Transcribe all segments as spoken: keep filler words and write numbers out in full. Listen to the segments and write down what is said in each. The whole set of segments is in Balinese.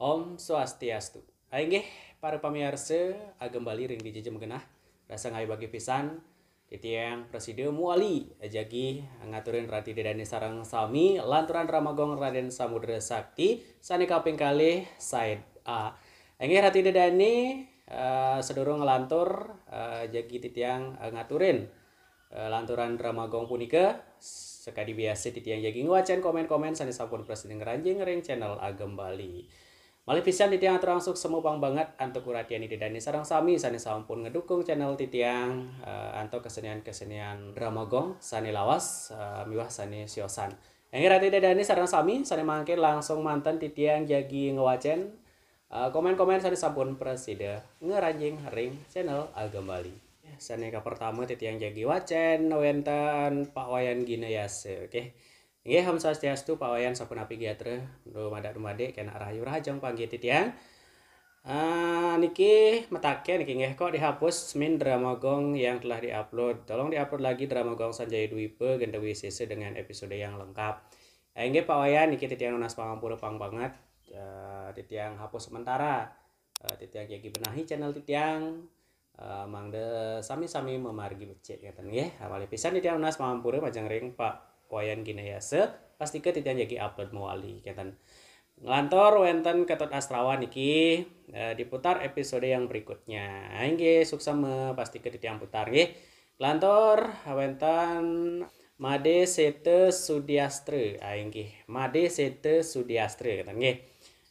Om Swastiastu. Inggih, para pamiarsa, agem Bali ring dija ja magenah. Rasa ngayubagi pisan titiang prasida muali jagi ngaturin rati ida dane sareng sami lanturan Drama Gong Raden Samudra Sakti sane kaping kalih side A. Inggih rati ida dane, eh, sadurung nglantur, eh, jagi titiang, eh, ngaturin eh, lanturan Drama Gong punika, sakadi biasa titiang jagi ngwacen komen-komen sane sampun prasida ngranjing ring channel Agem Bali. Malih pisan titiang aturang suksma pang banget antuk uratian ida dane sareng sami sane sampun ngedukung channel titiang, eh, antuk kesenian-kesenian Drama Gong sane lawas, eh, miwah sane siosan. Inggih rati ida dane sareng sami sane mangkin langsung manten titiang jagi ngwacen, eh, komen-komen sane sampun prasida ngranjing ring channel Agem Bali. Sane kapertama titiang jagi wacen wenten Pak Wayan Ginayasa. Oke. Nggih, Om Swastiastu, Pak Wayan, sapunapi gatra? Dumadak-dumadik, kenak rahayu rahajeng panggih titiang. Ah, niki mataken niki nggih, kok dihapus min Drama Gong yang telah diupload? Tolong diupload lagi Drama Gong Sanjaya Dwipa Genta Wisesa dengan episode yang lengkap. Eh, nggih, Pak Wayan, niki titiang nunas pangampura pang banget. Eh, titiang hapus sementara. Eh, titiang jagi benahi channel titiang. Eh, mangda sami-sami mamargi becik ngeten nggih. Malih pisan titiang nunas pangampura majeng ring Pak Wayan Ginayasa, pastika titiang jagi upload mawali ngeten. Nglantur wenten Ketut Astrawan niki, eh, diputar episode yang berikutnya. Inggih, suksma pastika titiang putar nggih. Nglantur wenten Made Seta Sudiastra. Ah, inggih, Made Seta Sudiastra ngeten nggih.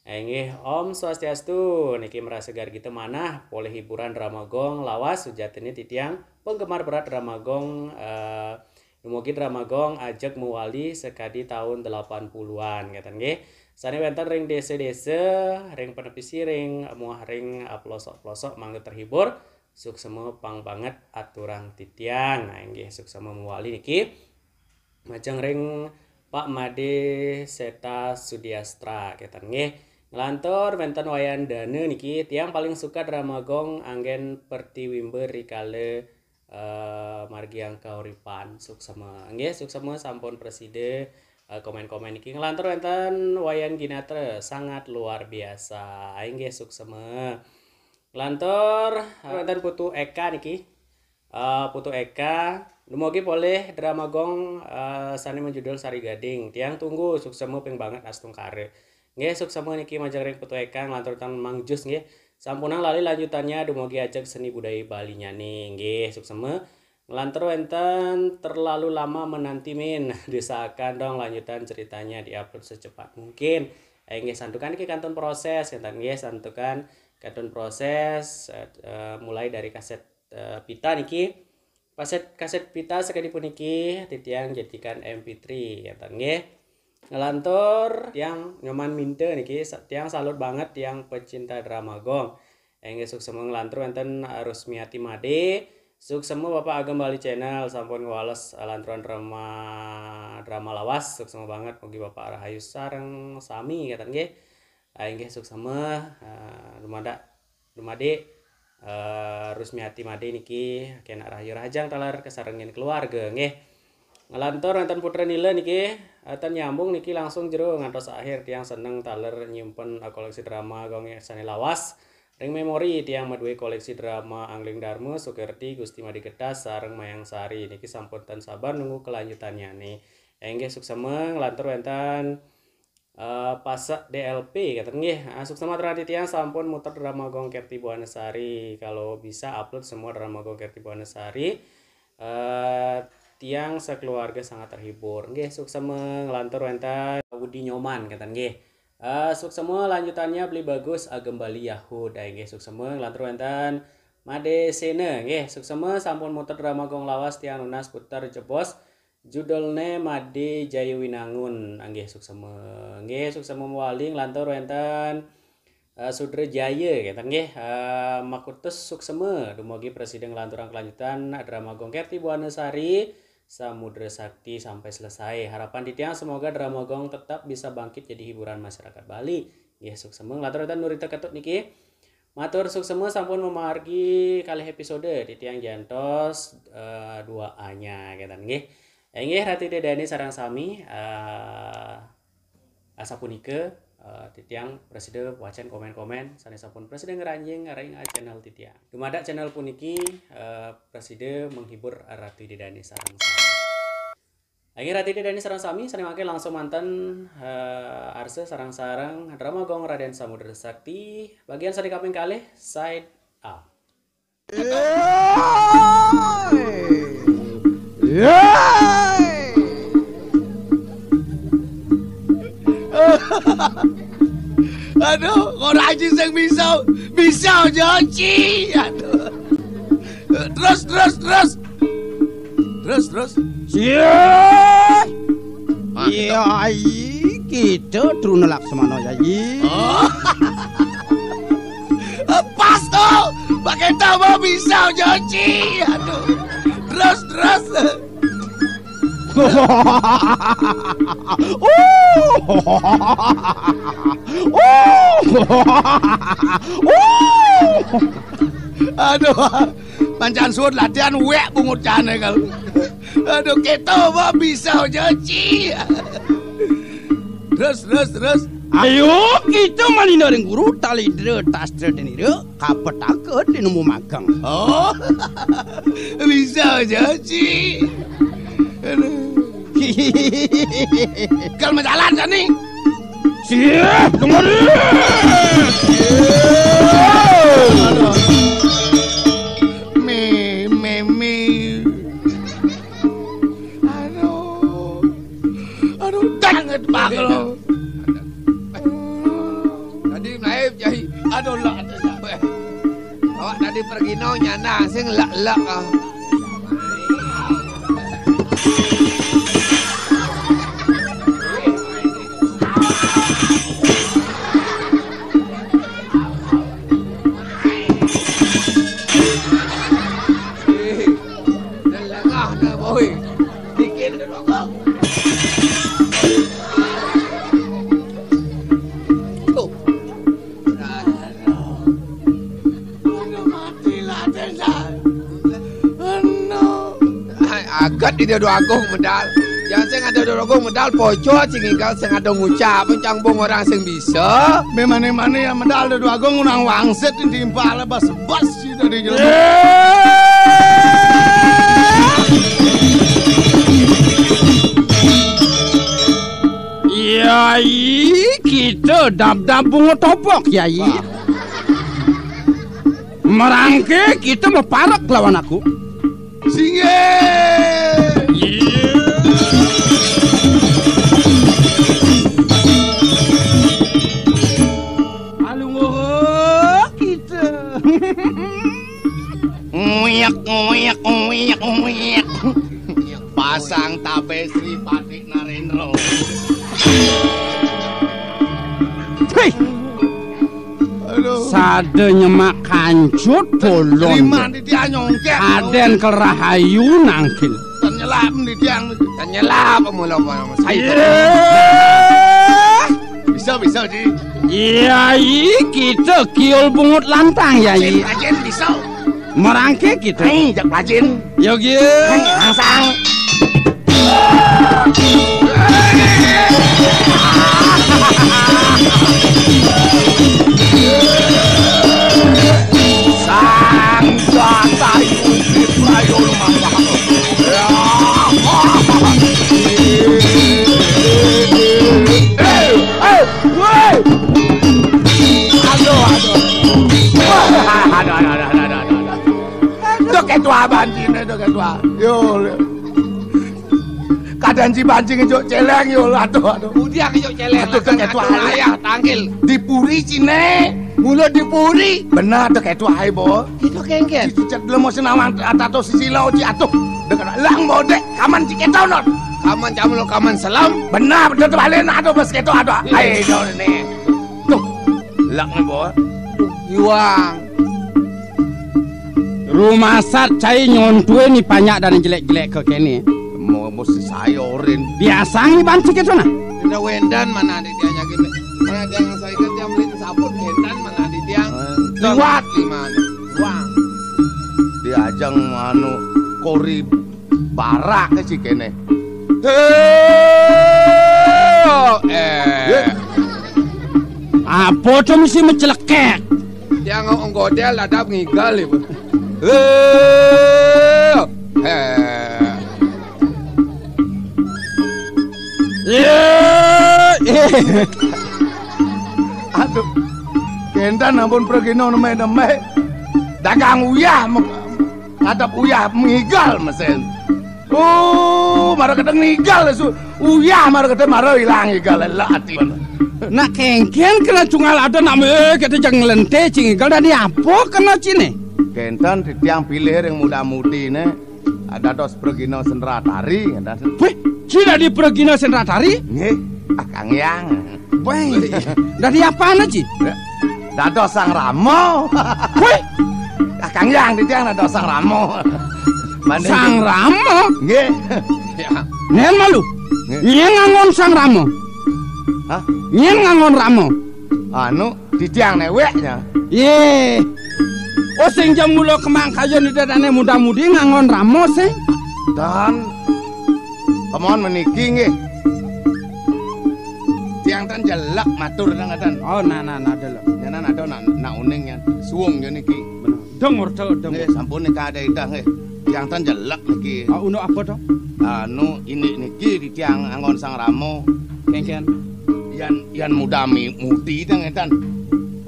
Inggih, Om Swastiastu. Niki marasa gargita manah polih hiburan Drama Gong lawas, sujatinne titiang penggemar berat Drama Gong, eh, dumugi Drama Gong ajeg mawali sakadi taun delapan puluhan ngeten nggih. Sane wenten ring desa-desa, ring penepisi, ring muah ring, eh, pelosok-pelosok mangda terhibur. Suksma pang banget aturang titiang. Nah, inggih suksma mawali niki. Majeng ring Pak Made Seta Sudiastra, keten nggih. Nglantur wenten Wayan Dana niki, tiang paling suka Drama Gong anggen Pertiwimba rikala, eh, margiang kauripan. Suksma. Nggih, suksma sampun prasida, eh, komen-komen niki. Nglantur wenten Wayan Ginatra, sangat luar biasa. Inggih, suksma. Nglantur, eh, wenten Putu Eka niki. Eh, Putu Eka, dumugi polih Drama Gong, eh, sane majudul Sari Gading. Tiang tunggu, suksma ping banget astungkara. Nggih, suksma niki majeng ring Putu Eka, nglantur tang Mang Jus nggih. Sampunang lali lanjutannya, dumugi ajeg seni budaya Balinyane. Nggih, suksma. Nglantur wenten Terlalu Lama Menanti Min. Diusahakan dong lanjutan ceritanya diupload secepat mungkin. Eh, nggih, santukan niki kantun proses, ngeten nggih, santukan kantun proses, eh, eh, mulai dari kaset eh, pita niki. Kaset, kaset pita sakadi puniki titiang jadikan M P three, ngeten nggih. Nglantur tiang Nyoman Minta niki, sa-, tiang salut banget tiang pecinta Drama Gong. Inggih suksma nglantur wenten Rusmiati Made. Suksma Bapak Agem Bali Channel sampun ngwales lanturan drama, drama lawas. Suksma banget, mugi Bapak rahayu sareng sami, ngeten nggih. Ah, inggih suksma, eh, dumadak, dumadik, eh, Rusmiati Made niki kenak rahayu rahajeng taler kasarengin keluarga nggih. Nglantur wenten Putra Nila niki, eh, ten nyambung niki langsung jero ngantos akhir. Tiang seneng taler nyimpen, eh, koleksi Drama Gong sane lawas. Ring memori tiang madue koleksi drama Angling Darma, Sukerti, Gusti Made Getas, sareng Mayang Sari. Niki sampun ten sabar nunggu kelanjutannyane. Inggih suksma nglantur wenten eh, Pasek D L P, keten nggih. Ah, suksma aturang titiang sampun muter Drama Gong Kerti Buana Sari. Kalau bisa upload semua Drama Gong Kerti Buana Sari. Eh, tiang sekeluarga sangat terhibur. Nggih, suksma nglantur wenten Budi Nyoman, keten nggih. Eh, suksma lanjutannya Beli Bagus Agem Bali Yahud. Ah, nggih, suksma nglantur wenten Made Sena. Nggih, suksma sampun muter Drama Gong lawas, tiang nunas puter jebos. Judulne Made Jaya Winangun, inggih suksma. Nggih, suksma mawali nglantur wenten, eh, Sudra Jaya, keten nggih. Eh, makutus suksma, dumugi prasida nglanturang kelanjutan Drama Gong Kerti Buana Sari, Samudra Sakti sampai selesai. Harapan titiang semoga Drama Gong tetap bisa bangkit jadi hiburan masyarakat Bali. Nggih, suksma nglantur wenten Nurita Ketut niki. Matur suksma sampun mamargi kalih episode, titiang jantos, eh, dua A-nya, keten nggih. Inggih, Ratu Ida Dane sareng sami, eh, asapunika, Eh, titiang prasida wacén komén-komén sané sampun prasida ngranjing ring channel titiang. Dumadak channel puniki, eh, prasida menghibur Ratu Ida Dané sareng sami. Inggih Ratu Ida Dané sareng sami, sané mangkin langsung manten, eh, arsa sareng-sareng drama gong Radén Samudra Sakti, bagian sané kaping kalih, side A. Aduh, ora aji sing bisa, bisa aja, Ci. Aduh. Terus, terus, terus. Terus, terus. Iya. Yai, kita Truna Laksmana, Yai. Oh. Pas tuh. Pakai tambah bisa, Joci. Aduh. Terus, terus. Aduh. Mancan suud latihan wék bungut cané kal. Aduh, kita mah bisa aja, Ci. Terus, terus, terus. Ayo, kita malina ring guru, talidra, tastra, denira, kapetaka, dinemu magang. Oh, bisa aja, Ci. Aduh. Kal majalan, Sani. Sih, dengerin. Mi, mi, mi. Aduh. Aduh, banget, Pak, lo. Tadi naib, Cai. Aduh, lo, aduh, sampai. Awak tadi pergi no nyana, sing lek-lek, ah. Eh, lelengah na, boy. Bikin dulu, Kong. Tuh. Aduh, matilah, Desa. Aduh. Hai, aget di Dado Agung medal. Yang sing ada Dado Agung medal, poco cingikal sing ada ngucap, cang bung orang sing bisa. Memane-mane yang medal Dado Agung unang wangsit, timpal bas-bas si dari jelema. Yai, kita dab-dab bunga topok, Yai. Wah. Merangke kita maparek lawan aku. Singgih. Iya. Alungguh kita. Nguyak, nguyak, nguyak, nguyak. Pasang tabe Sri Patik Narendra. Hei. Aduh. Sada nyemak kancut bolon. Lima di dia nyongkek. Aden kerahayu nangkil. Ten nyelap di tiang. Ten nyelap mula, mula, mula. Iya. Bisa, bisa, Ji. Iya, iya, kita kiul bungut lantang, Yai. Ajen, ajen, bisa. Merangke kita. Hei, jak pajin. Yo, kieu. Hei, angsang. Sang Jatayu Diprayo Lumambang. Ya. Eh, eh, woi. Aduh, aduh. Aduh, aduh, aduh, aduh, aduh, aduh. Aduh, ketua banjine, aduh, ketua. Yo. Kadang si banjing ngejuk celeng, yo, aduh, aduh. Budi yang ngejuk celeng, aduh, ketua. Ayah, tangkil. Di puri cine, mula di puri. Benar, aduh, ketua, hai, bo. Itu kengken. Cicet dulu mau senawang, atato sisilo, ci, aduh. Dekat lang bodek, kaman ci keto, not. Kaman camlo, kaman selam. Benar, betul tuh, balen, aduh, bos keto, aduh. Iya. Ayo, dong, nih. Tuh, lak nih, bo. Iwang. Rumasat cai nyontué ni panyak dan jelek-jelek ke kene. Mau, mau si sayorin. Biasa ngi banci keto nah. Ida wendan mana ada dia nyakin. Mana dia yang saya kerja melin sabun wendan mana ada dia. Eh, liwat. Liman. Wah. Diajang anu kori barak ke si kene. Hei, eh. Apa to mesti mecelekek? Yang nggodel dadap ngigal iku. Eh. Eh. Eh. Aduh. Kénten ampun pragina nemeh-nemeh. Dagang uyah, meng-, ngadep uyah ngigal mesin. Oh, mara kedeng ngigal su. Uyah mara kedeng mara ilang ngigal, lelak ati. Nak kéngkén kena cungal ada nak mé kita jang lente cing ngigal dadi apa kena cine? Kénten titiang pilih ring muda-mudi né. Dados pragina sendratari, ngénten. Wih, ci dadi pragina sendratari? Nggih, ah, Kang Hyang. Wih, dadi apaan, Ci? Dados Sang Rama. Wih. Ah, Kang Hyang, titiang dados Sang Rama. Manding Sang Rama? Nggih. Ya. Nén malu. Nggih. Nyén ngangon Sang Rama? Hah? Nyén ngangon Rama? Anu, titiang néwéknya. Yé. Oh, sing ja mula kemang kayun ida dané muda-mudi ngangon Rama sing. Dan kemon meniki nggih. Tiang tan jelek matur nang ngeten. Oh, nah, nah, nah, delok. Nyanan ada nak, nak uning nyan. Suwung ya niki. Bener. Dong orta, dong. Nggih, sampun nika ada idah nggih. Tiang tan jelek niki. Oh, unduk apa to? Anu, ini niki di tiang anggon Sang Rama. Kéngkén. Yan, yan muda mi-, mudi tang ngénten.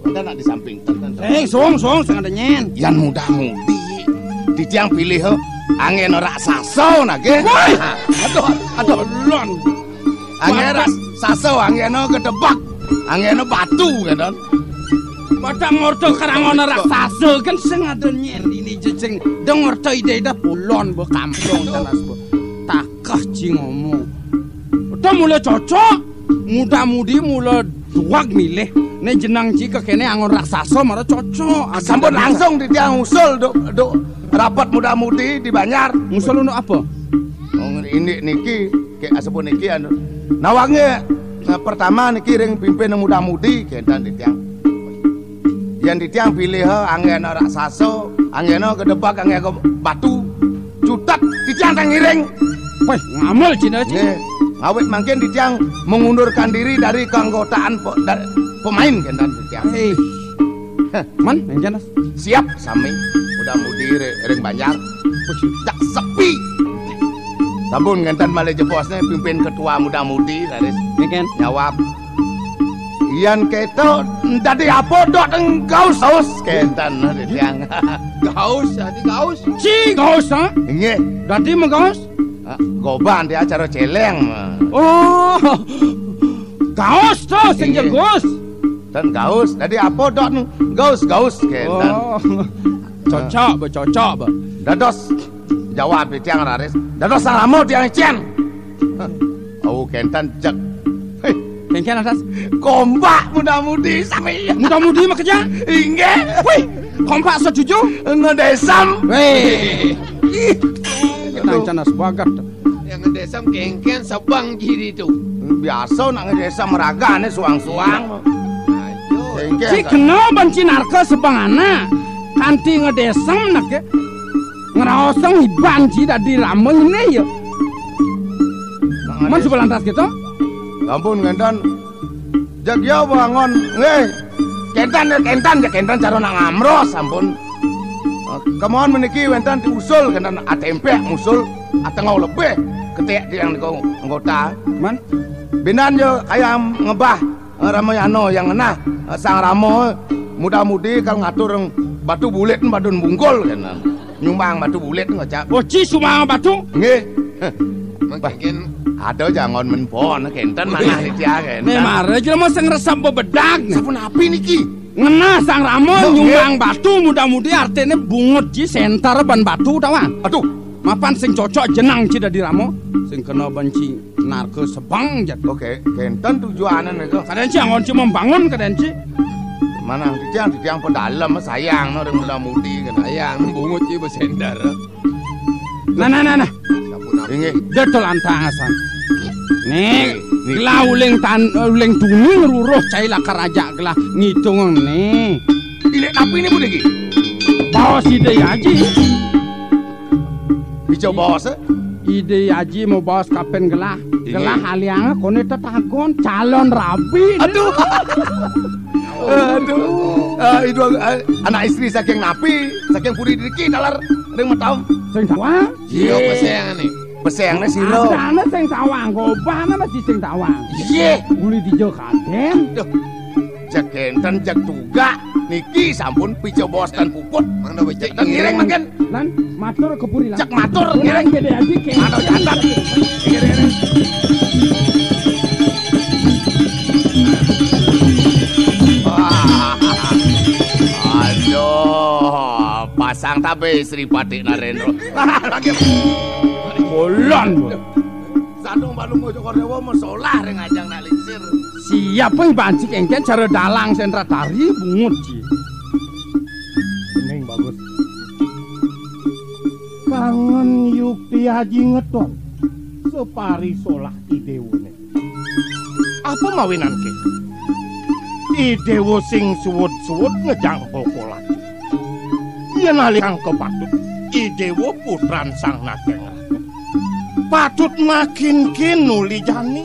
Ngénten nak di samping ten, ten, ten. Sing, sung, sung, sing ada nyén. Yan muda mudi. Di tiang pilih, ho. Anggén raksasa nagih. Woi! Aduh, aduh. Ulun. Anggén raksasa, anggén gedebak. Anggén batu, ngénten. Batang orta karang ana raksasa kan sing ada nyén ini jejeng. Dong orta ida-ida pulon bo kampung tanas bo. Takah ci ngomong. Udah mula cocok. Muda-mudi mula duag milih. Né jeneng ci kékéné anggon raksasa mara cocok. Sampun langsung di tiang usul duk, duk rapat muda-mudi di Banjar. Ngusul unduk apa? Oh, ini niki, ké asepun niki anu. Nawangé, nah, pertama niki ring pimpin muda-mudi kénten di tiang. Yén di tiang pilih, anggéna raksasa, anggéna gedebak, anggéna batu. Cutet, titiang tang ngiring. Wéh, ngamul cina ci. Nggih. Ngawit mangkin titiang mengundurkan diri dari keanggotaan pe-, dari pemain kénten titiang. Hei. Heh. Man, yang jelas. Siap sami. Muda-mudi re-, ring Banjar. Wéh, cak sepi. Sampun ngénten malih jeposné pimpin ketua muda-mudi, raris. Nggih, Kén. Nyawab. Yan kéto dadi apa dot gaus-gaus kénten titiang. Gaus, dadi gaus. Ci gaus, ha? Nggih. Dadi magaus? Ah, goban di acara céléng. Oh. Gaus to sing jegus. Tan gaus, dadi apa dot gaus-gaus kénten. Oh. Cocok, ba, cocok, ba. Dados jawab di tiang raris. Dados Sang Rama tiang icén. Oh, kénten cek. Héi. Kéngkén atas. Kompak muda-mudi sami. Muda-mudi makeja. Inggih. Wih, kompak setuju. Ngedesem. Wéh. Ih. Kita rencana sebagat. Yang ngedesem kéngkén sebang jiri tu. Biasa nak ngedesem ragané suang-suang. Ayo. Kéngkén. Ci kena banci narka sebang anak. Kanti ngedesem nak ya. Ngraosang iban ci dadi rama ngene ya. Man suba lantas kita? Ampun ngénten. Jag ya bangun. Nggih. Kénten ya kénten ya kénten cara nak ngamros ampun. Kemon meniki wénten diusul kénten atémpék ngusul atengau lebih ketik di yang niku anggota. Man? Binan ya kaya ngebah. Eh, Ramayana yang ngenah, eh, Sang Rama, muda-mudi kal ngatur batu bulit badun bungkul, kan. Nyumbang batu bulit ngocap. Oh, ci sumbang batu? Nggih. Mungkin ada jangon menpon, kénten manah nitya, kénten. Memare jelema sing resep bebedak. Sapunapi niki? Ngenah Sang Rama nyumbang batu muda-mudi artine bungut ci senter ban batu tawan. Aduh. Mapan sing cocok jeneng ci dadi Rama, sing kena banci narka sebang jati. Oke, kénten tujuané nika. Kadén ci anggon ci membangun kadén ci. Manah titiang, titiang pedalem sayang no ring muda-mudi kan. Sayang bungut ci besender. Nah, nah, nah, nah. Inggih. Detul antang asan. Nih, nih. Gelah uling tan, uling tuni ngruruh cai lakar ajak gelah ngitung nih. Ilik napi ini, Bu Diki? Baos Ida Aji. Ijo baos, eh? Ida Aji mau baos kapen gelah. Inggih. Gelah aliang koné tetagon calon rabi. Aduh. Aduh. Ah, itu, ah, anak istri saking napi, saking puri driki taler ring mataun. Sing tawang? Iya, pesengan nih. Pesengan sira. Asane sing tawang, gobahane mesti sing tawang. Iya. Uli dija kaden. Duh. Jeg enten, jeg tugak. Niki sampun pica bos tan puput. Mangda becik. Tan ngiring mangkin. Lan matur ke puri lan. Cek matur, ngiring. Gede aji ke. Matur jantan. Ngiring, ngiring. Wah. Aduh, pasang tabe Sri Patik Narendra. Lagi. Bolon. Sandung balung Mojokerto masolah ring ajang nak lingsir. Siap, Bang, banci kengken cara dalang sentra tari bungut, Ji. Ning bagus. Kangen yukti aji ngeton. Separi solah idewane. Apa mawinan ke? Idewa sing suwud-suwud ngejang bokolan. Yen alikang kepatut, idewa putran sang nateng ratu. Patut makin kinuli jani.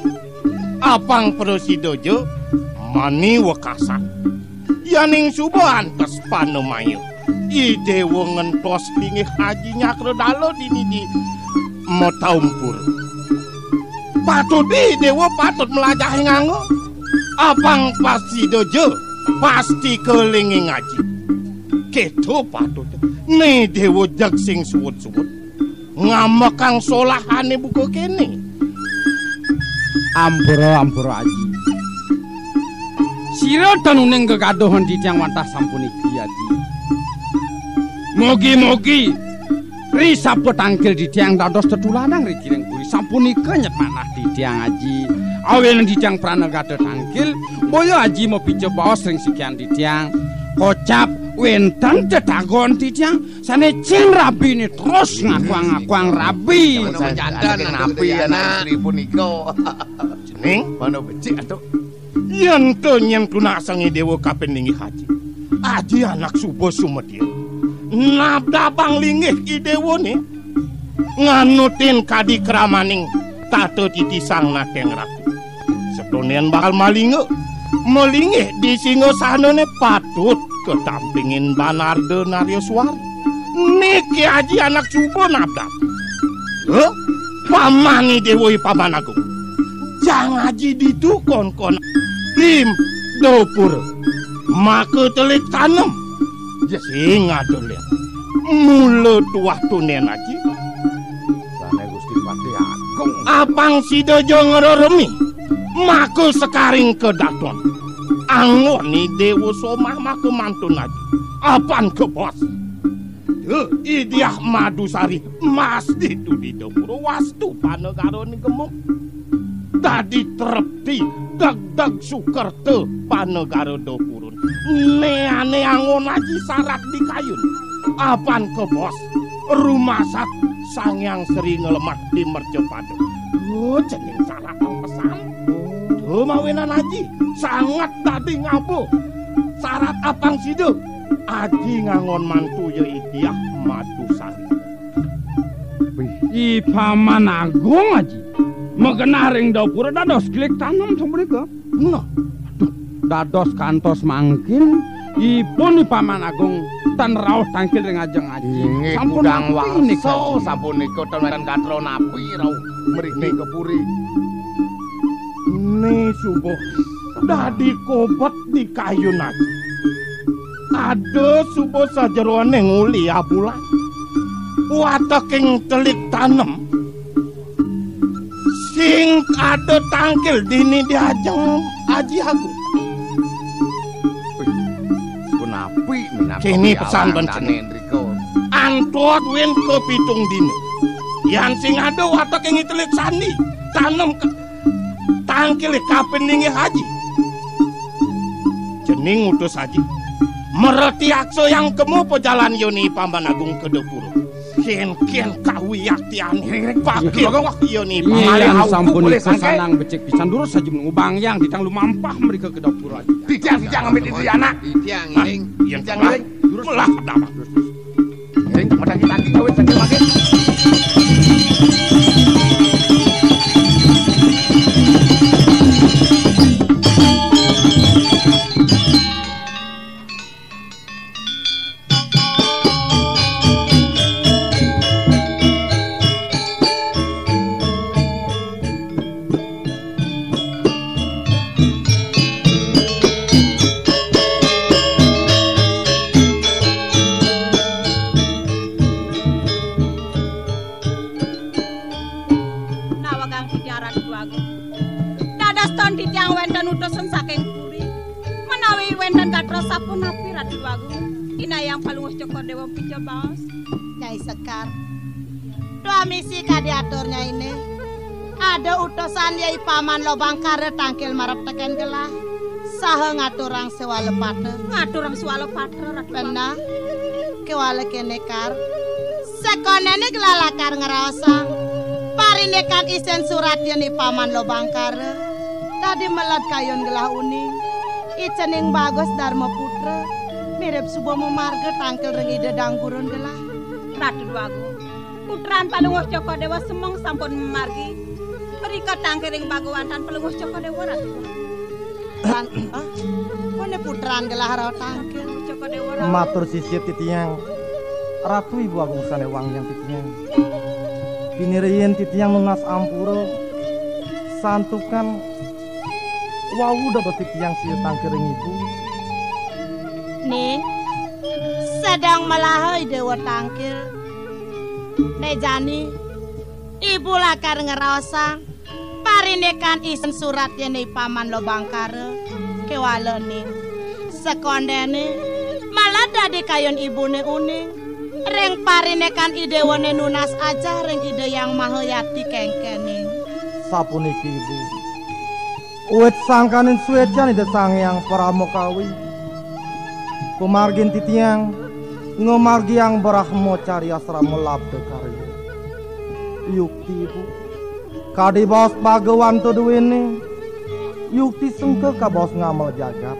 Apang prasida ja mani wekasan. Yaning suba antes panamaya. Idewa ngentos linggih aji nyakra dala dini di Mataumpur. Patut idewa patut mlajahing angga. Apang prasida ja pasti kelinging aji. Keto patut. Ni dewa jeg sing suwud-suwud. Ngamekang solahane buka kene. Ampura, ampura, Aji. Sira tan uning gegaduhan titiang wantah sampuniki, Aji. Mugi-mugi ri sapa tangkil titiang dados tetuladan ri kiring puri. Sampunika nyet manah titiang, Aji. Awinan titiang pranagata tangkil, boya Aji mapica baos ring sikian titiang. Kocap wenten tetagon titiang. Sane cin rabine terus ngakuang-ngakuang rabi. Jangan jantan napi anak istri punika. Cening? Mana becik, Atuk? Yen to nyen tunak sange dewa kaping linggih aji. Aji anak suba sumedia. Nabdabang linggih idewane. Nganutin kadi kramaning tata titi sang nateng ratu. Setonen bakal malinga. Malinggih di singgasanane patut ketampingin banarda narya suar. Niki aji anak suba nabdab. Heh? Pamani dewa i paman agung. Jang aji ditu kon-kon. Lim, dopur. Maka telik tanem. Sing adolen. Mula tuah tunen aji. Sane Gusti Patih Agung. Apang sida ja ngreremi, maka sekaring kedaton. Anggone Dewa Somah maka mantun aji. Apan kebos. Duh, Idiah Madusari, Mas ditu di Dapura wastu panegaraning gemuk. Dadi trepti, degdeg sukerta panegara Dapura. Neane angon aji sarat di kayun. Apan kebos, rumasat Sang Hyang Sri nglemet di mercapada. Oh, cening sarat pesan. Duh, mawinan aji, sanget dadi ngaba. Sarat apang sida. Aji ngangon mantu ya Idiah Madusari. Wih, i Paman Agung, Aji. Magenah ring dapura dados klik tanem sapunika. Nah, aduh, dados kantos mangkin, ipun i Paman Agung tan rauh tangkil ring ajeng aji. Inggih, sampun kudang napi warsa, nika, Aji? Sapunika tan wenten gatra napi rauh mriki ka puri. Ne subuh dadi kobet di kayun aji. Ada subuh sajeroning uli abulan. Wateking telik tanem. Sing ada tangkil dini diajeng Aji Agung. Wih, punapi minangka kene pesan piawan bencana. Dane Enrico. Antot win kepitung dina. Yan sing ada wateking telik sandi. Tanem ke tangkile kaping linggih aji. Cening utus aji. Mereti aksa yang kemu pejalan yoni Paman Agung ke dapura. Ken-ken kawiyaktian. Pakai wah yoni Paman Agung. Sampun boleh sangkai. Sanang becik pisan durus saja menunggu Bang Yang ditang lumampah mereka ke dapura aji. Tidak, tidak ngambil itu anak. Tidak, ngiring. Yang salah. Durus lah, dapat. Ring, mataki-taki, kawin saking makin. Ton titiang wénten utusan saking puri. Menawi wénten gatra sapunapi, Ratu Agung? Inayang Palungguh Cokor Déwa pica baos. Nyai Sekar. Tuah misi kadi atur nyainé. Ada utusan Yai Paman Lobangkara tangkil marep tekén gelah. Saha ngaturang sewala patra. Ngaturang sewala patra, Ratu Agung. Benah. Kéwala kéné, Kar. Sakondéné gelah lakar ngraosang parindikan isén surat yén I Paman Lobangkara. Dadi meled kayun gelah uning. I cening bagus Darma Putra mirip suba mamarga tangkil ring Ida Dang Gurun gelah. Ratu Déwa Agung, putran Palungguh Cokor Déwa semeng sampun mamargi. Mrika tangkil ring Bhagawan tan Palungguh Cokor Déwa, Ratu Déwa Agung. Tan, ah, koné putran gelah rauh tangkil. Cokor Déwa rauh. Matur sisip titiang, Ratu Ibu Agung sané wangiang titiang. Dini riin titiang nunas ampura, santukan wau dados titiang sia tangkil ring ibu. Ning, sedeng melaha I Déwa tangkil. Né jani, ibu lakar ngraosang parindikan isén surat yén I Paman Lobangkara, kéwala Ning. Sakondéné, malah dadi kayun ibuné uning. Ring parindikan I Déwané nunas ajah ring Ida Hyang Mahayati kéngkén, Ning. Sapuniki, Ibu. Wit sangkaning suécan Ida Sang Hyang Parama Kawi, pamargin titiang ngamargiang brahmacari asrama labda karya. Yukti, Ibu. Kadi baos Bhagawanta duéné, yukti sengka kabaos ngamel jagat.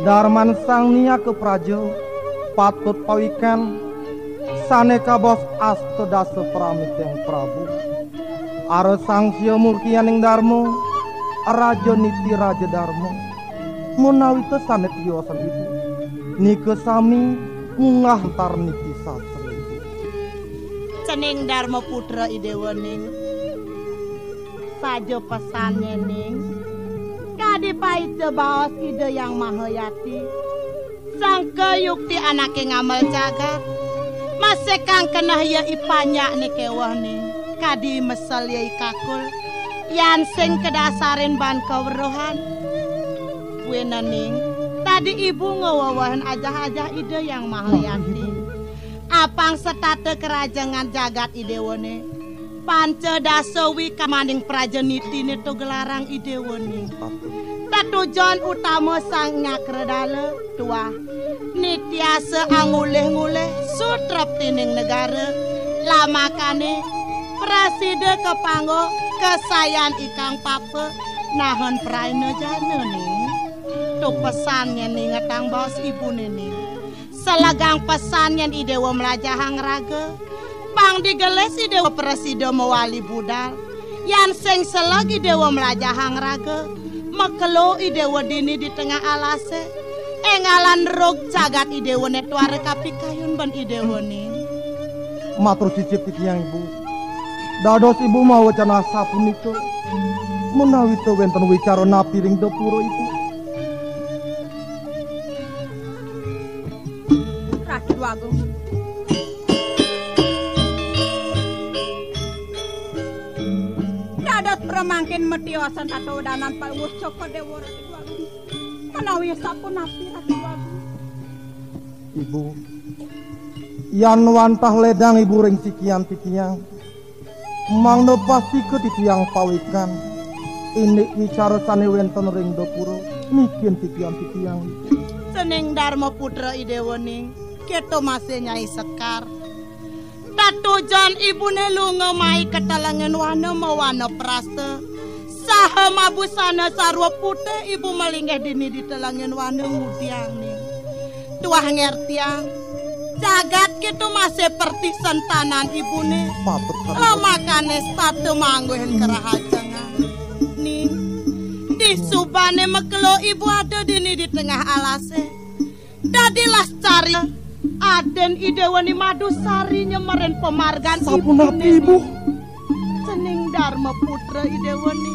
Darman sang niaka praja patut pawikan, sané kabaos asta dasa pramiting Prabu. Ara sang sia murtianing darma, raja niti raja darma. Menawita sané tiosan ibu, nika sami munggah antar niti sastra ibu. Cening Darma Putra I Déwa Ning. Saja pesanné Ning. Kadi paica baos Ida Hyang Mahayati. Sangka yukti anaké ngamel jagat. Masih kang keneh ya I Panjakné kéweh Ning. Kadi mesel ya I Kakul. Yan sing kadasarin ban kaweruhan. Buina Ning. Tadi ibu ngawewehin ajah-ajah Ida Hyang Mahayati. Apang setata kerajengan jagat I Déwané. Panca dasa wikamaning praja nitiné tugelarang I Déwané. Tetujon utama sang nyakradala, tuah. Nitiasa angulih-ngulih sutreptining negara. Lamakané prasida kapanggo kasayan ikang papa nahen praina jana Ning. Tu pesan yén ingetang baos ibuné Ning. Selegang pesan yén I Déwa mlajahang raga, pang digelis I Déwa prasida mawali budal. Yan sing seleg I Déwa mlajahang raga, makelo I Déwa dini di tengah alasé. Énggalan rug jagat I Déwané tuara kapikayun ban I Déwané. Matur sisip titiang, Ibu. Dados Ibu mawacana sapunika, menawi té wénten wicara napi ring dapura, Ibu. Ratu Agung. Dados pramangkin matiosan tata wedanan Palungguh Cokor Déwa, Ratu Agung. Menawi sapunapi, Ratu Agung? Ibu, yan wantah ledang Ibu ring sikian titiang, mangda pastika titiang pawikan indik wicara sané wénten ring dapura, niki titiang-titiang. Cening Darma Putra I Déwa Ning, kéto masih Nyai Sekar. Tetujon ibuné lunga mai ka telenging wana mawana prasta. Saha mabusana sarwa putih ibu malinggih dini di telenging wana ngudiang Ning. Tuah ngertiang, jagat kéto masih perti sentanan ibuné. Patut, patut. Lamakané setata mangguhin kerahajengan. Ning, disubané makelo ibu ada dini di tengah alasé. Dadi lascari aden I Déwané Madusari nyemerin pamargan. Sapunapi, ibuné Ibu? Cening Darma Putra I Déwané.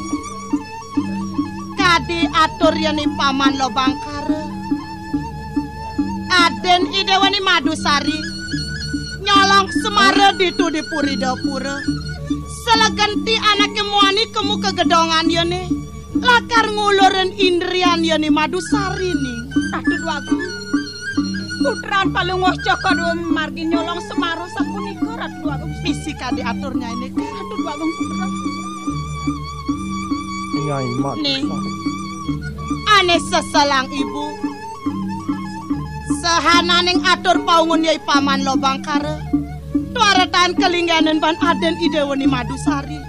Kadi atur yén I Paman Lobangkara. Aden I Déwané Madusari nyolong semara ditu di Puri Dapura. Selegenti anaké muani kemu kagedongan yéné. lakar ngulurin indrian ya ni Madusari ning. Ratu Dwagung. Putran Palungguh Cokor Dewa margi nyolong Semara sapunika, Ratu Dwagung. Misi kadi atur Nyai nika, Ratu Dwagung putra. Nyai Madusari. Ning. Ane seselang ibu. Sahananing atur paungun ya I Paman Lobangkara. Tuaretan kalingganan ban aden I Dewa ni Madusari.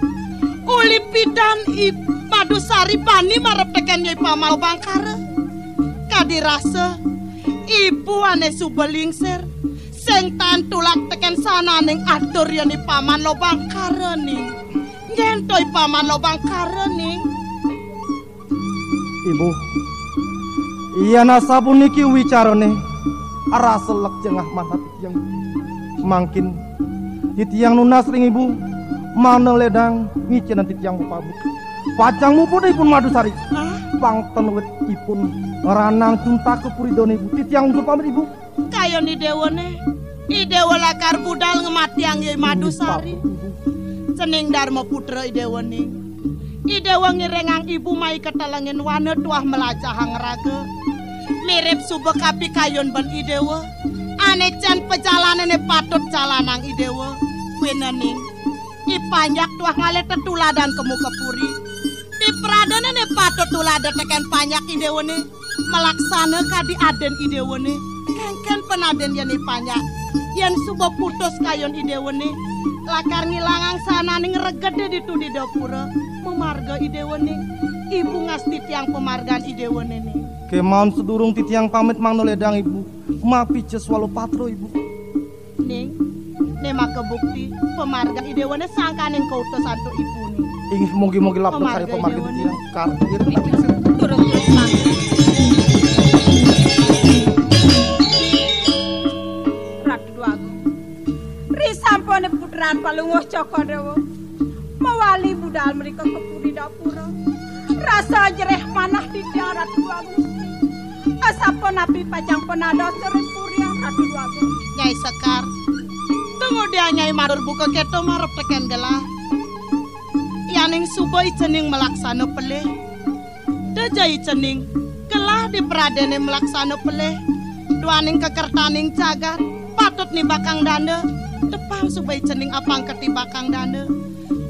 Uli pidan I Madusari bani marep teken ya I Paman Lobangkara. Kadi rasa ibu ane suba lingsir. Sing tan tulak teken sahananing atur ya ni Paman Lobangkara ning. Nyen to I Paman Lobangkara ning. Ibu, yen asapuniki wicarane, rasa lek jengah manah titiang. Mangkin titiang nunas ring ibu, mangda ledang ngicenan titiang pamit. Pacang muput ipun Madusari. Hah? Pang ten wit ipun ranang tuntak ka puri done ibu. Titiang ungkur pamit ibu. Kayon I Dewane. I Dewa lakar budal ngamatiang ya I Madusari. Cening Darma Putra I Dewane. I Dewa ngiringang ibu mai ka telengin wana tuah mlajahang raga. Mirip suba kapikayon ban I Dewa. Ane cen pajalanane patut jalanang I Dewa. Kuwi nening. I panjak tuah ngalih tetuladan ka muka puri. Di pradane patut tulada teken panjak I Dewane. Malaksana kadi aden I Dewane. Kengken penaden yen I panjak. Yen suba putus kayon I Dewane, lakar ngilangang sananing regede ditu di dapura. Mamarga I Dewane. Ibu ngastitiang pamargan I Dewane ne. Kemawon sedurung titiang pamit mangda ledang ibu. Mapica swalopatra ibu. Ning, ne maka bukti pamargan I Dewane sangkaning kautus antuk ipune. Inggih, mugi-mugi labda karya pamargan I Dewane. Karya. Turut, turut, Mas. Ratu Dwagung. Risampune putran Palungguh Cokor Dewa. Mawali budal mrika ka puri dapura. Rasa jerih manah titiang Ratu Agung. Asapunapi pacang panados ring puriang Ratu Agung. Nyai Sekar. Tunggu dia Nyai matur buka keto marep teken gelah. Yaning suba icening malaksana pelih. Dejai cening, gelah di pradene malaksana pelih, duaning kakertaning jagat, patut nibakang danda, tepang subai cening apang katibakang danda.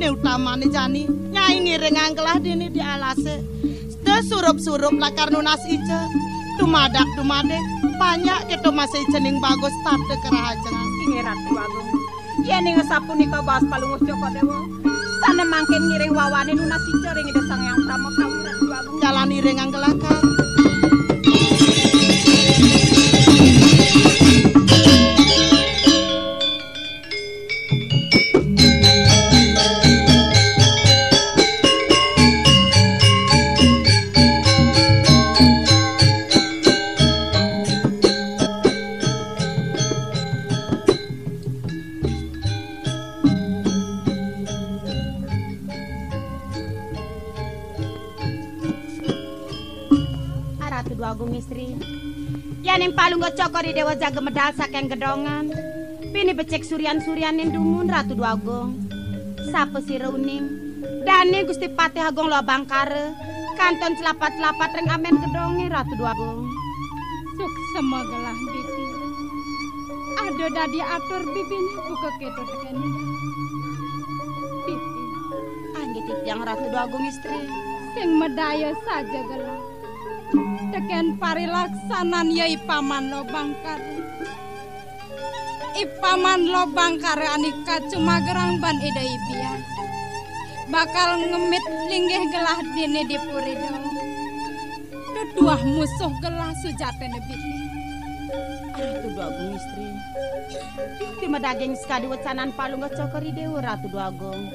Ni utamane jani, nyai ngiringang gelah dini di alase. Sida surup-surup lakar nunas ica, dumadak-dumadik, banyak kita masih cening bagus tata kerahajengan. Inggih Ratu Agung. Yening sapunika baos Palungguh Cokor Dewa, sane mangkin ngiring wawane nunas ica ring Ida Sang Hyang Brahma Kawi Ratu Agung. Jalan iring anggelakar. Ah, Ratu Dwagung Istri. Yaning Palungguh Cokor I Dewa jaga medal saking gedongan. Pini becik suryan-suryanin dumun Ratu Dwagung. Sapa sira uning? Dane Gusti Patih Agung Lobangkara. Kantun celapat-celapat ring amen gedonge Ratu Dwagung. Suksema gelah Bibi. Ada dadi atur Bibine buka keto tekene. Bibi. Anggih titiang Ratu Dwagung Istri. Sing madaya saja gelah. Teken parilaksanan ya I Paman Lobangkara. I Paman Lobangkara anika cumagerang ban Ida Hyang Bibi. Bakal ngemit linggih gelah dini di puri dong. Tetuah musuh gelah sujatine Bibi. Ratu Dwagung Istri. Yukti madaging sekadi wecanan Palungguh Cokor I Dewa Ratu Dwagung.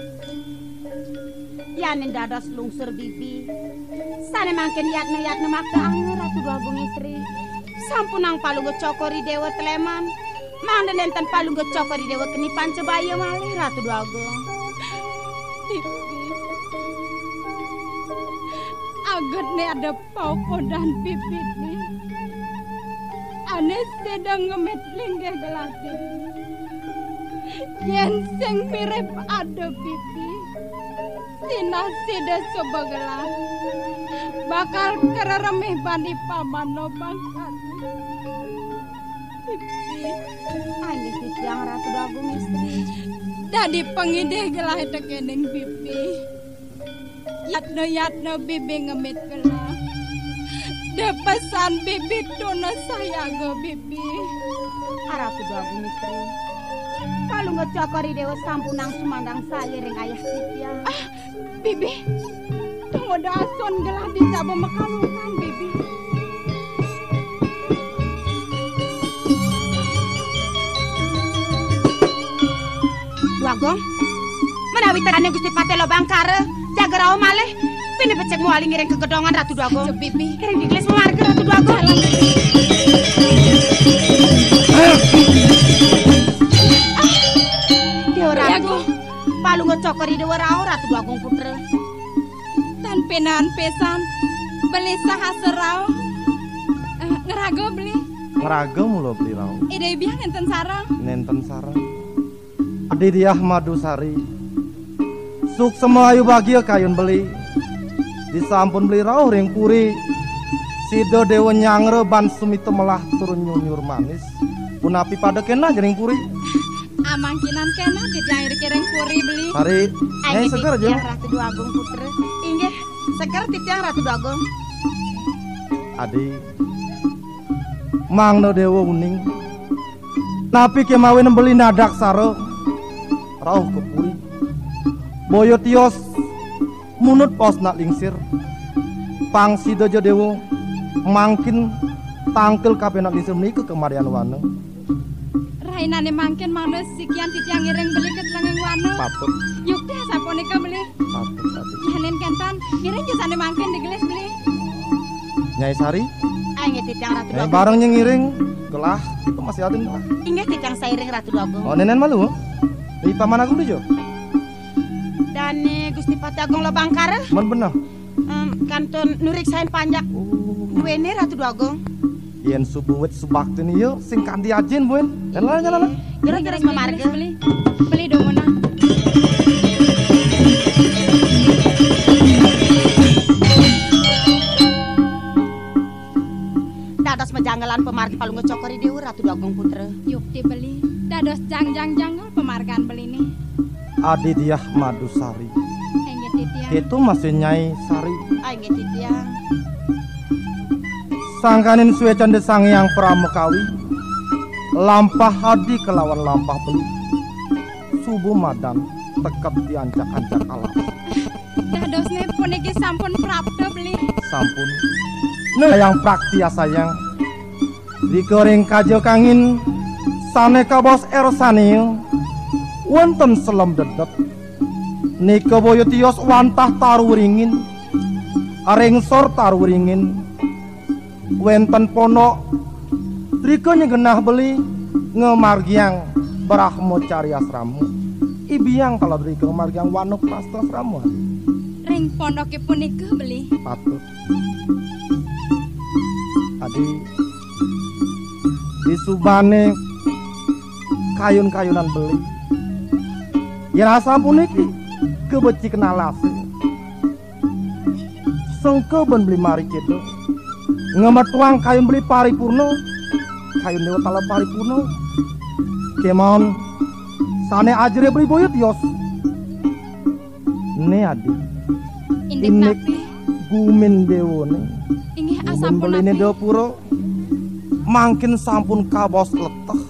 Yanin dados lungsur Bibi. Sane mangkin yatna-yatna makta angga Ratu Dwagung Istri. Sampunang Palungguh Cokor I Dewa teleman. Mangda nenten Palungguh Cokor I Dewa keni pancabaya malih Ratu Dwagung. Bibi. Agetne ada paukudan Bibine. Ane sida ngemit linggih gelah Bibi. Yen sing mirip ada Bibi. Sinah sida suba gelah. Bakal kareremeh bani paman Lobang Kari. Bibi. Inggih titiang Ratu Déwa Agung Istri. Dadi pangidih gelah tekening bibi. Yatna-yatna bibi ngemit gelah. Da pesan bibi tuna sayaga bibi. Ratu Déwa Agung Istri. Palungguh Cokor I Déwa sampunang sumandang saé ring ayah titiang. Ah, bibi. Tunggu dasun gelah dicaba makalungan, bibi. Déwa Agung, menawi tedane Gusti Patih Lobang Kara, jaga rauh malih, pinih becik mawali ngiring ka gedongan Ratu Déwa Agung. Bibi. Ngiring digelis mamargi Ratu Déwa Agung. Jalan, bibi. Déwa Ratu. Palungguh Cokor I Déwa rauh Ratu Déwa Agung Putra. Tan pinan pisan beli sahasa rauh. Eh, ngraga beli. Ngraga mula beli rauh. Ida biang nenten sareng. Nenten sareng. Adi Diah Madusari. Suksma ayu bagia kayun beli. Disampun beli rauh ring puri. Sida Déwa Nyangra ban sumita melah tur nyunyur manis. Punapi pada keneh ring puri? Amangkinan keneh titiang iriki ring puri beli. Sari, Nyai seger aja. Titiang Ratu Déwa Agung Putra. Inggih, seger titiang Ratu Déwa Agung. Adi, mangda Déwa uning. Napi kemawin beli nadaksara rauh ka puri. Boya tios munut paos nak lingsir. Pang sida ja Déwa mangkin tangkil kapenak lingsir menika ka Madyan Wana. Rainane mangkin mangda sikian titiang ngiring beli ka telenging wana. Patut. Yukti asapunika beli. Patut, patut. Nyanin kentan, ngiring ja sane mangkin digelis beli. Nyai Sari? Inggih titiang Ratu Déwa Agung. Bareng nyai ngiring, gelah, kita masih adin gelah. Inggih titiang sairing Ratu Déwa Agung. Oh, nenen malu. Di Paman Agung dija. Dane Gusti Patih Agung Lobang Kara. Men beneh. Em, kantun nurik saen panjak. Oh. Duene Ratu Déwa Agung. Yen subuh wit subaktin iya sing kanti ajin, Buen. Yen lana, lana. Ngiring, ngiring, mamarga. Beli, beli dumunang. Dados majanggelan pamargi Palungguh Cokor I Déwa Ratu Déwa Agung Putra. Yukti beli. Dados jangjang-janggel pamargan beline. Adi Diah Madusari. Inggih titiang. Itu masih Nyai Sari. Ah, inggih titiang. Sangkaning suécan Sang Hyang Pramakawi, lampah adi kelawan lampah beli. Subuh madan teked di ancak-ancak alas. Dadosne puniki sampun prapta beli. Sampun. Nah, yang prakti asayang. Rika ring kaja kangin sane kabaos ersania wonten selem dedet. Nika boya tios wantah taru ringin. Ring sor taru ringin wenten ponok. Rika nyegenah beli ngamargiang Brahmacari asrama. Ibiang taler rika ngamargiang Wanaprastha asrama. Ring pondoke punika beli. Patut. Adi, disubane kayun-kayunan beli. Yen asapuniki kebecik nalase. Sengke ben beli mari cedok. Ngemetuang kayun beli paripurna. Kayun dewa tala paripurna. Kemon sane ajere beli boyut yos. Ne adi. Indik napi? Gumin dewane. Inggih. Gumin asampun beline napi? Dapura. Mangkin sampun kabos leteh.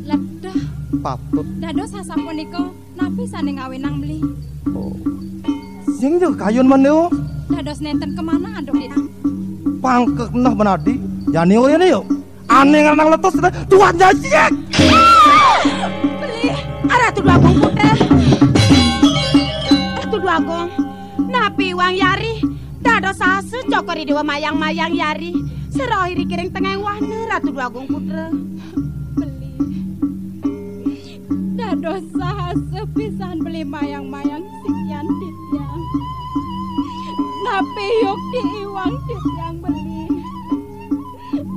Leteh. Patut. Dados asapunika napi sane ngawinang beli? Oh. Sing juga kayun mandewa. Dados nenten kemana aduk ditang? Pangkek nah benadi. Jani orene yo. Ane ngarang letus, tuan jajik. Beli, Ratu Dwagung Putra. Ratu Dwagung, napi wang yari? Dados asa Cokor I Dewa mayang-mayang yari. Seroh iri kiring tengah wana Ratu Dwagung Putra. Beli. Dados sahasa pisan beli mayang-mayang sikian titiang. Napi yukti iwang titiang beli?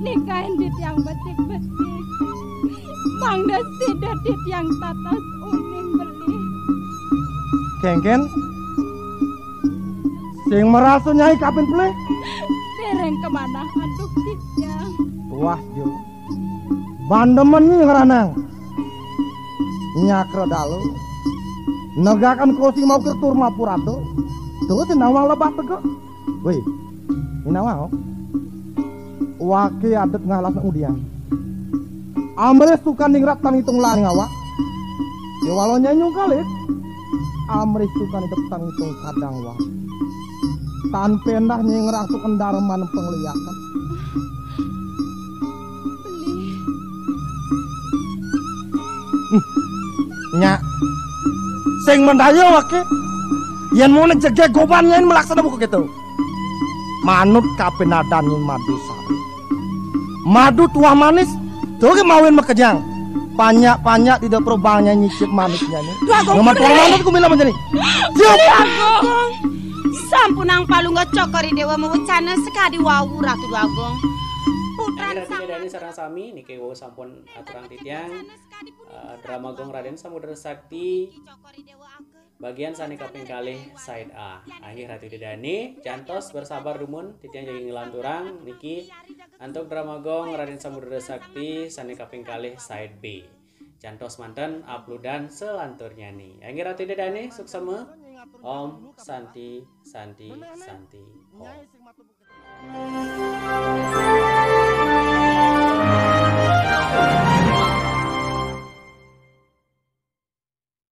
Nikain titiang betik-betik. Mangda sida titiang tatas uning beli. Kengken, Sing marasa Nyai kapin pelih? Dereng kemana? Aduh, Titiang. Wah, Jo. Bandemen Nyi ngranang. Nyakra dalu. Negakan kursi mau kertur mapurada. Terus nawang lebah tegak. Wéh, nawang. Waké adat ngalas nak udian. Amrih sukan ningrat tan ngitung laning awak. Ya walau nyanyi kalih. Amrih sukan idep tan ngitung kadang wah. Tan pendah nyengrak sukan darman pengliakan. Beli. Nyak. Sing mendaya waké. Yén mau nek jegé goban yén melaksana buku gitu. Manut kapinadan ning madu sari. Madu tuah manis, tuh ke mawin makejang. Panyak-panyak tidak perubangnya nyicip manisnya nih. Dwagung. Nomor tuah manis ku bilang macam ni. Yuk. Dwagung. Sampunang palungga Cokor I Déwa mawecana sakadi wau Ratu Dwagung. Putran Ratu Sang Dédani sareng sami niki wau sampun aturang titiang. Eh, drama gong Raden Samudra Sakti. Bagian sané kaping kalih side A. Inggih Ratu Ida Dani, jantos bersabar dumun titiang jagi nglanturang niki antuk drama gong Raden Samudra Sakti sané kaping kalih side B. Jantos manten uploadan selanturnyané. Inggih Ratu Ida Dani, suksema. Om Santi, Santi, Santi, Om.